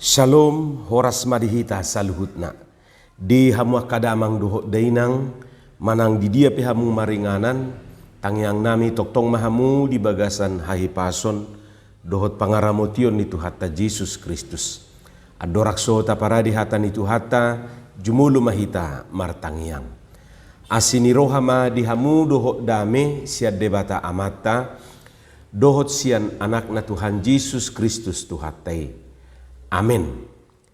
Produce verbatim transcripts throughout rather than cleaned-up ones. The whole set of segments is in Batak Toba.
Shalom, horas ma di hita saluhutna. Di hamu angka damang dohot dainang, manang di dia pe hamu maringanan, tangiangnami tongtong ma hamu di bagasan hahipason dohot pangaramotion ni Tuhanta Jesus Kristus. Andorang so taparade hata ni Tuhanta, jumolo ma hita martangiang. Asi ni roha ma di hamu dohot dame sian Debata Amanta, dohot sian Anakna Tuhan Jesus Kristus Tuhanta i. Amen.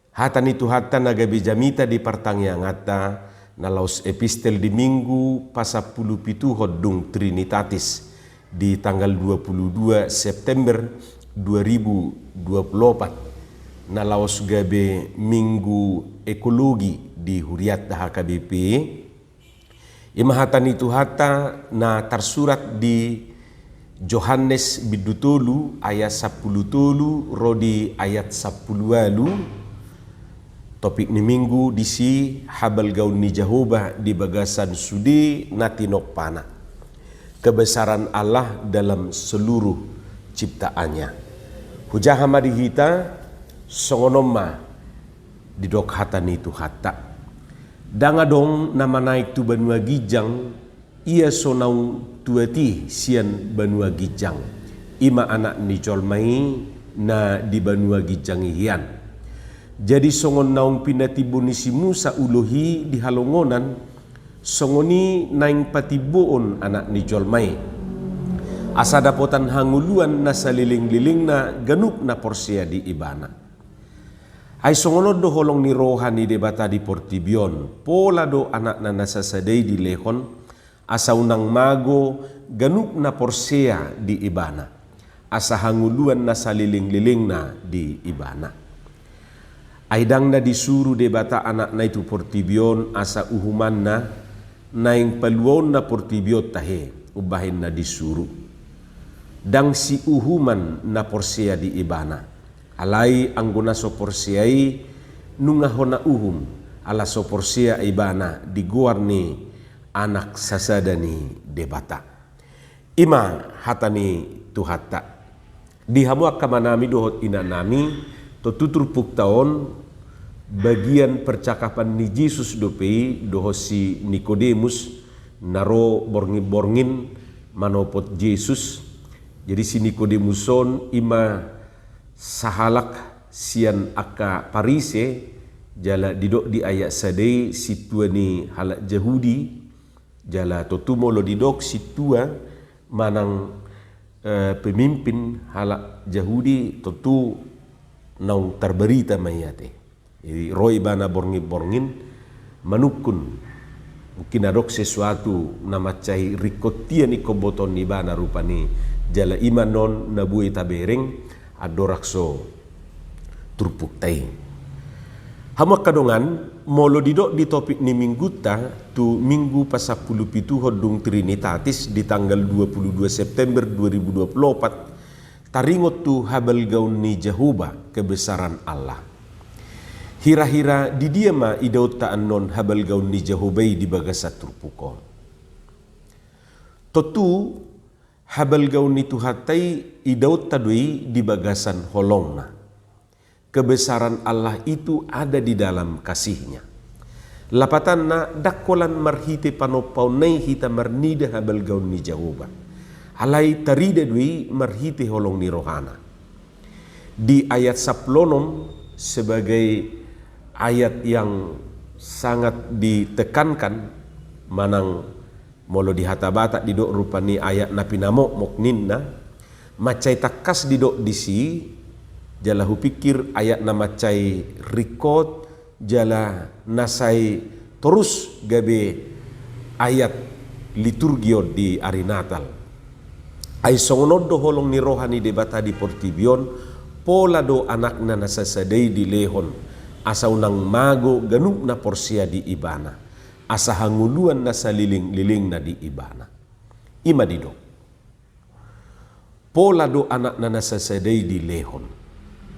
Hata ni Tuhanta na gabe jamita di partangianganta, na laos epistel di Minggu pasampulupituhon dung Trinitatis, di tanggal dua puluh dua September dua ribu dua puluh opat, na laos gabe Minggu Ekologi di hurianta H K B P. I ma hata ni Tuhanta na tarsurat di Johannes bindu tolu ayat sampulu tolu ro di ayat sampulu ualu. Topik ni Minggu disi habalgaon ni Jahowa di bagasan sude na tinompana. Kebesaran Allah dalam seluruh ciptaannya. Hujaha ma di hita, songon on ma didok hata ni Tuhanta. Ndang adong na manaek tu banua ginjang, ia so naung tuat i sian banua ginjang, i ma Anak ni jolma i na di banua ginjang i hian. Jadi songon naung pinatimbo ni si Musa ulo i di halongonan, songon i naeng patimboon Anak ni jolma i, asa dapotan hangoluan na salelenglelengna ganup na porsea di Ibana. Ai songon on do holong ni roha ni Debata di portibi on, pola do Anakna na sasada i dilehon, asa unang mago ganup na porsea di Ibana, asa hangoluan na salelenglelengna di Ibana. Ai ndang na disuru Debata Anakna i tu portibi on asa uhumanna naeng paluaonna portibi on tahe, umbahen na disuru. Ndang siuhuman na porsea di Ibana. Alai anggo na so porsea i nunga hona uhum, ala so porsea ibana di goar ni Anak sasada ni Debata. I ma hata ni Tuhanta. Di hamu angka amanami dohot inanami, tontu turpukta on bagian percakapan ni Jesus dope i dohot si Nikodemus, na ro borngin-borngin manopot Jesus. Jadi si Nikodemus on i ma sahalak sian angka Parise, jala didok di ayat sada i sintua ni halak Jahudi, jala tontu molo didok sintua manang, eh, pemimpin halak Jahudi tontu naung tarbarita ma i ate. Jadi ro ibana borngin-borngin manungkun. Mungkin adong sesuatu na mansai ringkot hian ingkon botoon ni ibana rupani. Jala i ma non na boi tabereng andorang so turpukta i. Hamu angka dongan, molo didok di topik ni minggunta tu Minggu pasampulupituhon dung Trinitatis di tanggal dua puluh dua September dua ribu dua puluh opat, taringot tu habalgaon ni Jahowa, kebesaran Allah. Hira-hira di dia ma idaonta annon habalgaon ni Jahowa i di bagasan turpuk on? Tontu habalgaon ni Tuhanta i idaonta do i di bagasan holongna. Kebesaran Allah itu ada di dalam kasih-Nya. Lapatanna, ndang holan marhite panompaonna i hita marnida habalgaon ni Jahowa. Alai tarida do i marhite holong ni rohana. Di ayat sampulu onom sebagai ayat yang sangat ditekankan, manang molo di hata Batak didok rupani ayat na pinamokmok ninna, mansai tangkas didok disi, jala hupikir ayat na mansai ringkot, jala na sai torus gabe ayat liturgi on di ari Natal. Ai songon on do holong ni roha ni Debata di portibi on, pola do Anakna na sasada i dilehon, asa unang mago ganup na porsea di Ibana, asa hangoluan na salelenglelengna di Ibana. I ma didok. Pola do Anakna na sasada i dilehon,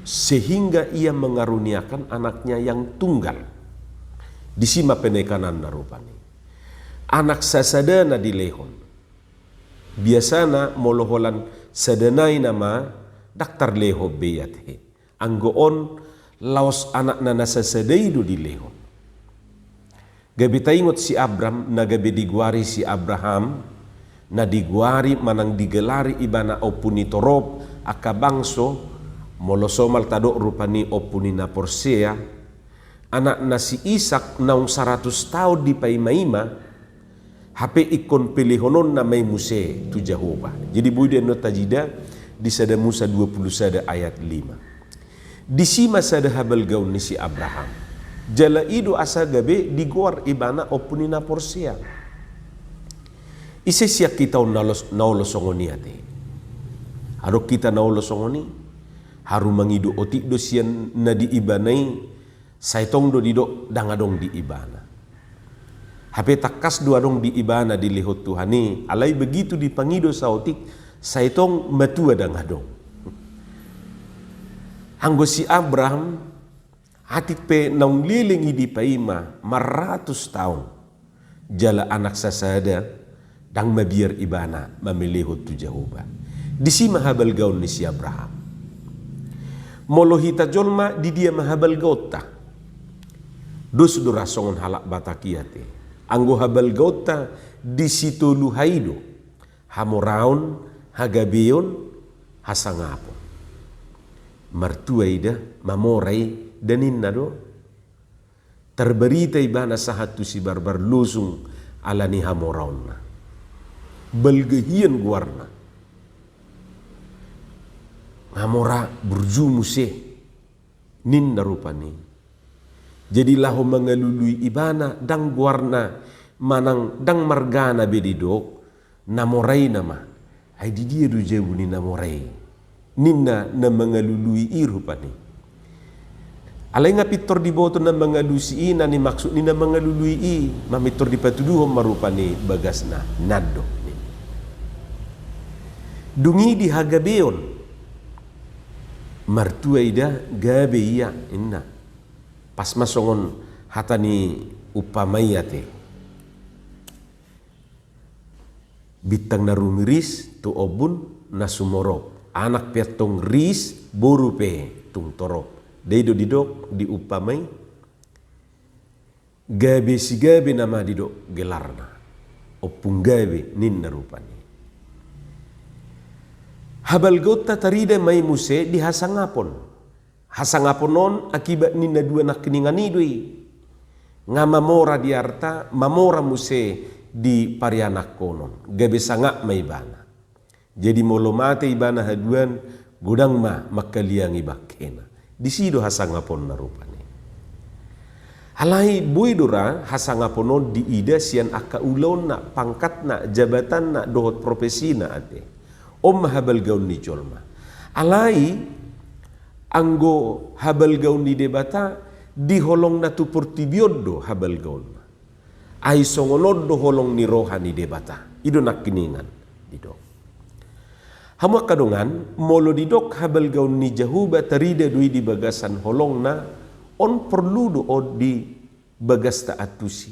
sehingga Ia mengaruniakan Anaknya yang tunggal. Disi ma penekananna rupani. Anak sasadana dilehon. Biasana molo holan sada nai nama, ndang tarlehon be i ate. Anggo on laos anakna na sasada i do dilehon. Gabe taingot si Abram, na gabe digoari si Abraham, na digoari manang digelari ibana ompu ni torop angka bangso, molo somal tadok rupani ompu ni na porsea, anakna si Isak naung saratus taon dipaima-ima, hape ingkon pelehononna ma i muse tu Jahowa. Jadi boi do annon tajida di Sada Musa dua puluh sada ayat lima. Disi ma sada habalgaon ni si Abraham. Jala i do asa gabe digoar ibana ompu ni na porsea. Ise sian hita on na olo, na olo songon i ate? Adong hita na olo songon i? Haru mangido otik do sian na di ibana i, sai tong do didok ndang adong di ibana. Hape tangkas do adong di ibana dilehon Tuhan i, alai begitu dipangido saotik, sai tong matua ndang adong. Anggo si Abraham, atik pe naung leleng i dipaima, maratus taon. Jala anak sasada, ndang mabiar ibana mamelehon tu Jahowa. Disi ma habalgaon ni si Abraham. Molo hita jolma, di dia ma habalgaonta? Dos do ra songon halak Batak i ate. Anggo habalgaonta di sitolu aha i do: hamoraon, hagabeon, hasangapon. Martua ida, mamora ida ninna do. Tarbarita ibana sahat tu si Barbar Losung ala ni hamoraonna. Balga hian goarna. Nga mora burju muse, ninna rupani. Jadi laho mangalului ibana, ndang goarna manang ndang margana be didok, na mora i nama. Ai di dia do jabu ni na mora i? Ninna na mangalului i rupani. Alai nga pintor diboto na mangalusi i, na nimaksud ni na mangalului i, ma pintor dipatuduhon ma rupani bagasna, nandok ninna. Dung i di hagabeon, martua ida, gabe ia, ninna. Pas ma songon hata ni umpama i ate. Bintang na rumiris tu ombun na sumorop. Anak pe antong ris, boru pe tung torop. Dai do didok di umpama i? Gabe si gabe nama didok gelarna. Ompung gabe ninna rupani. Habalgaonta tarida ma i muse di hasangapon. Hasangapon on akibat ni na dua nangkiningan i do i. Nga mamora di arta, mamora muse di parianakhonon. Gabe sangap ma ibana. Jadi molo mate ibana haduan, godang ma mangkaliangi bangkena. Disi do hasangaponna rupani. Alai boi do ra hasangapon on diida sian angka ulaonna, pangkatna, jabatanna, dohot profesina ate. On ma habalgaon ni jolma. Alai anggo habalgaon ni Debata, di holongna tu portibi on do habalgaonna. Ai songon on do holong ni roha ni Debata. I do nangkiningan didok. Hamu angka dongan, molo didok habalgaon ni Jahowa tarida do i di bagasan holongna, on porlu do on di bagasta antusi.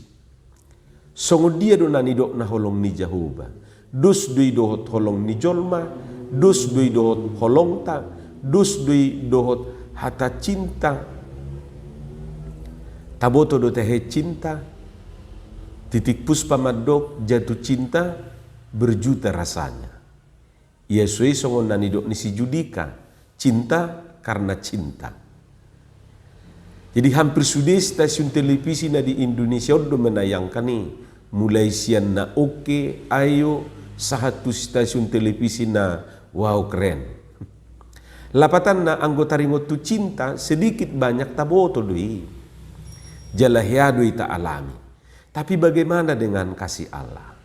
Songon dia do na nidokna holong ni Jahowa? Dos do i dohot holong ni jolma, dos do i dohot holongta, dos do i dohot hata cinta. Taboto do tahe cinta? Titik Puspa mandok, jatuh cinta berjuta rasanya. Ia so i songon na nidok ni si Judika, cinta karena cinta. Jadi hampir sude stasiun televisi na di Indonesia on do menayangkan i, mulai sian na oke, ayo, sahat tu stasiun televisi na wow, keren. Lapatanna anggo taringot tu cinta, sedikit banyak taboto do i. Jala hea do i taalami. Tapi bagaimana dengan kasih Allah?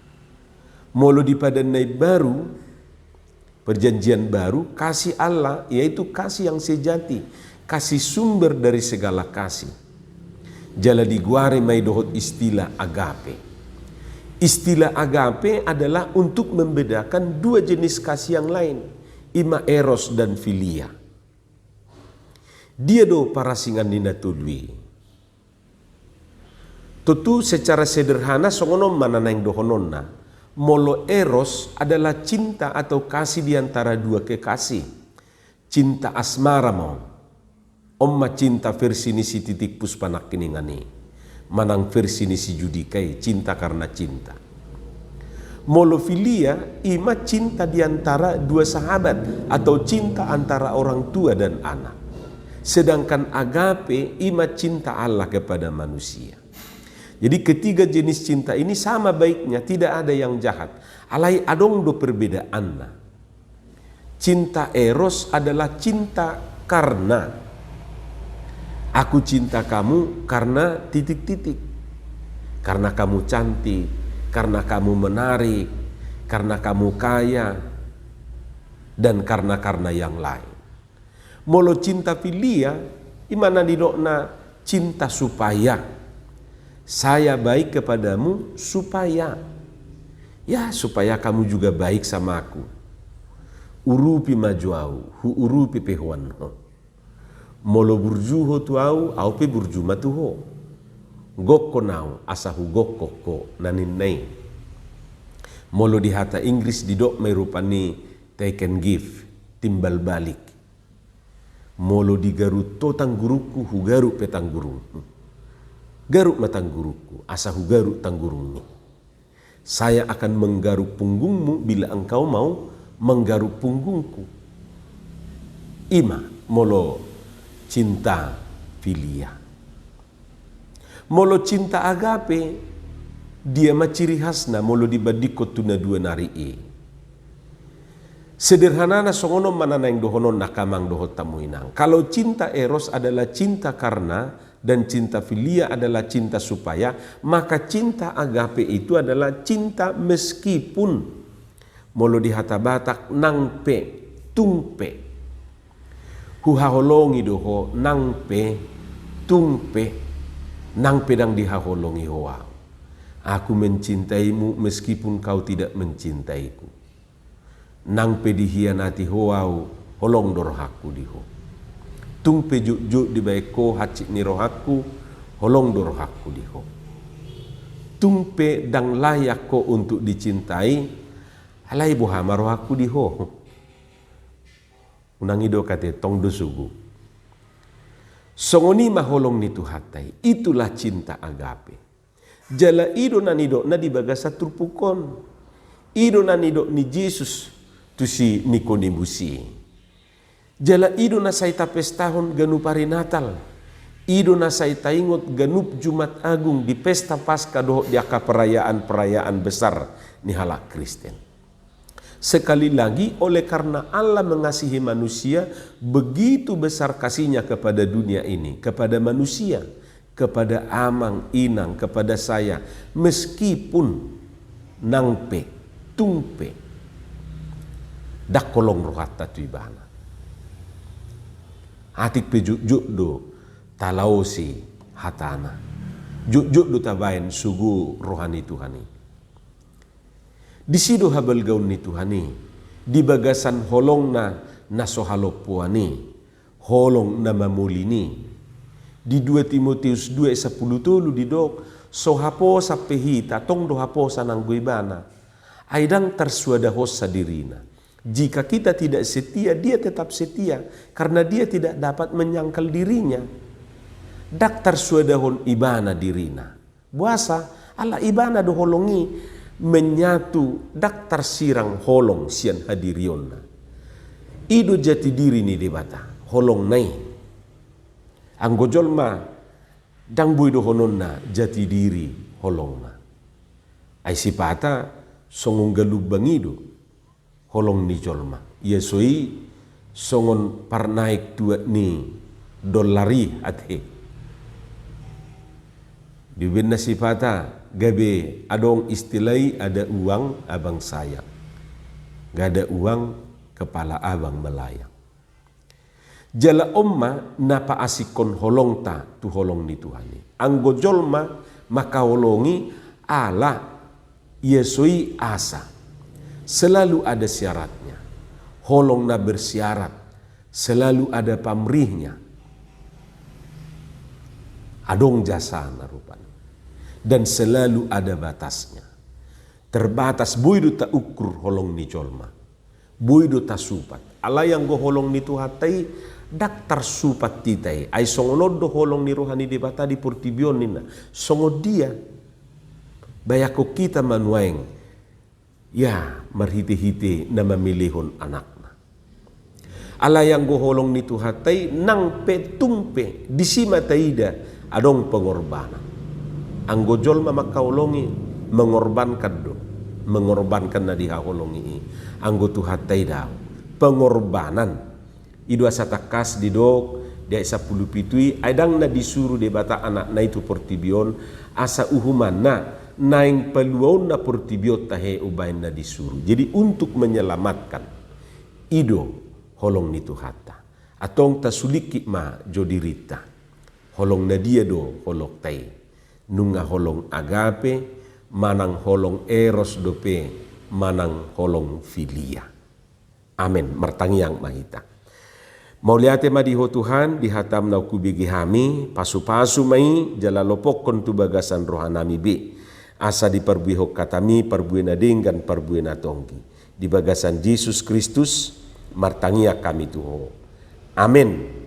Molo di Padan na Imbaru, Perjanjian Baru, kasih Allah, yaitu kasih yang sejati, kasih sumber dari segala kasih. Jala digoari ma i dohot istilah agape. Istilah agape adalah untuk membedakan dua jenis kasih yang lain, ima eros dan filia. Dia do parasingan ni na tolu i? Tontu secara sederhana songon on ma na naeng dohononna. Molo eros adalah cinta atau kasih di antara dua kekasih. Cinta asmara ma on. On ma cinta versi ni si Titiek Puspa nangkiningan i. Manang versi ni si Judika i, cinta karena cinta. Molo filia, i ma cinta di antara dua sahabat atau cinta antara orang tua dan anak. Sedangkan agape, i ma cinta Allah kepada manusia. Jadi ketiga jenis cinta ini sama baiknya, tidak ada yang jahat. Alai adong do perbedaanna. Cinta eros adalah cinta karena. Aku cinta kamu karena titik-titik. Karena kamu cantik, karena kamu menarik, karena kamu kaya, dan karena-karena yang lain. Molo cinta filia, i ma na nidokna cinta supaya. Saya baik kepadamu supaya. Ya, supaya kamu juga baik sama aku. Urupi ma jo au, huurupi pe ho annon. Molo burju ho tu au, au pe burju ma tu ho. Gokkon au, asa hugokkon ho, na ninna i. Molo di hata Inggris didok ma i rupani take and give, timbal balik. Molo digarut ho tanggurungku, hugarut pe tanggurungmu. Garut ma tanggurungku, asa hugarut tanggurungmi. Saya akan menggaruk punggungmu bila engkau mau menggaruk punggungku. I ma molo cinta filia. Molo cinta agape, dia ma ciri khasna molo dibandingkon tu na dua nari i? Sederhanana songon on ma na naeng dohononna, angka amang dohot hamu inang. Kalau cinta eros adalah cinta karena dan cinta filia adalah cinta supaya, maka cinta agape itu adalah cinta meskipun. Molo di hata Batak, nang pe, tung pe. Huhaholongi do ho, nang pe, tung pe, nang pe ndang dihaholongi ho au. Aku mencintaimu meskipun kau tidak mencintaiku. Nang pe dihianati ho au, holong do rohangku di ho. Tung pe jotjot dibaen ho hansit ni rohangku, holong do rohangku di ho. Tung pe ndang layak ho untuk dicintai, alai boha ma rohangku di ho. Unang i do ate, tong do sogo. Songon i ma holong ni Tuhanta i, itulah cinta agape. Jala i do na nidokna di bagasan turpuk on. I do na nidok ni Jesus tu si Nikodemus i. Jala i do na sai tapestahon ganup ari Natal. I do na sai taingot ganup Jumat Agung di pesta Paskah dohot di angka perayaan-perayaan besar ni halak Kristen. Sekali lagi, oleh karena Allah mengasihi manusia, begitu besar kasihnya kepada dunia ini, kepada manusia, kepada amang, inang, kepada saya, meskipun nang pe, tung pe, ndang holong rohanta tu ibana. Atik pe jotjot do talaosi hatana. Jotjot do tabaen sogo roha ni Tuhan i. Disi do habalgaon ni Tuhan i, di bagasan holongna na so halompoan i, holong na mamolin i. Di dua Timoteus dua sampulu tolu didok, so haposan pe hita, tong do haposan anggo ibana. Ai ndang tarsuadahonsa dirina. Jika kita tidak setia, dia tetap setia, karena dia tidak dapat menyangkal dirinya. Ndang tarsuadahon ibana dirina. Boasa? Ala ibana do holong i menyatu, ndang tarsirang holong sian hadirionna. I do jati diri ni Debata, holongna i. Anggo jolma ndang boi dohononna jati diri holongna. Ai sipata songon galumbang i do holong ni jolma. Ia so i songon parnaek tuak ni dollar i ate. Di umbahen na sipata gabe adong istilah i, ada uang abang sayang. Nggak ada uang kepala abang melayang. Jala on ma na paasikhon holongta tu holong ni Tuhan i. Anggo jolma mangkaholongi ala ia so i asa. Selalu ada syaratnya. Holong na bersyarat. Selalu ada pamrihnya. Adong jasana rupani. Dan selalu ada batasnya. Terbatas, boi do taukur holong ni jolma. Boi do tasupat. Alai anggo holong ni Tuhanta i Ndang tarsupat hita i, ai songon on do holong ni roha ni Debata di portibi on ninna. Songon dia? Bayangkon hita ma nuaeng, ia marhite-hite na mamelehon anakna. Alai anggo holong ni Tuhanta i nang pe tung pe disi ma taida adong pengorbanan. Anggo jolma mangkaholongi, mengorbankan do, mengorbankan na dihaholongi i. Anggo Tuhanta i daong, pengorbanan. I do asa tangkas didok di ayat sampulu pitu i, ai ndang na disuru Debata anakna i tu portibi on asa uhumanna, naeng paluaonna portibi on tahe umbahen na disuru. Jadi untuk menyelamatkan. I do holong ni Tuhanta. Antong tasulingkit ma jo dirinta. Holong na dia do holongta i? Nunga holong agape, manang holong eros dope, manang holong filia? Amen. Martangiang ma hita. Mauliate ma di Ho Tuhan, di hataM naung hubege hami, pasu-pasu ma i, jala lopokkon tu bagasan rohanami be. Asa diparbuehon hataMi parbue na denggan, parbue na tonggi. Di bagasan Jesus Kristus, martangiang hami tu Ho. Amen.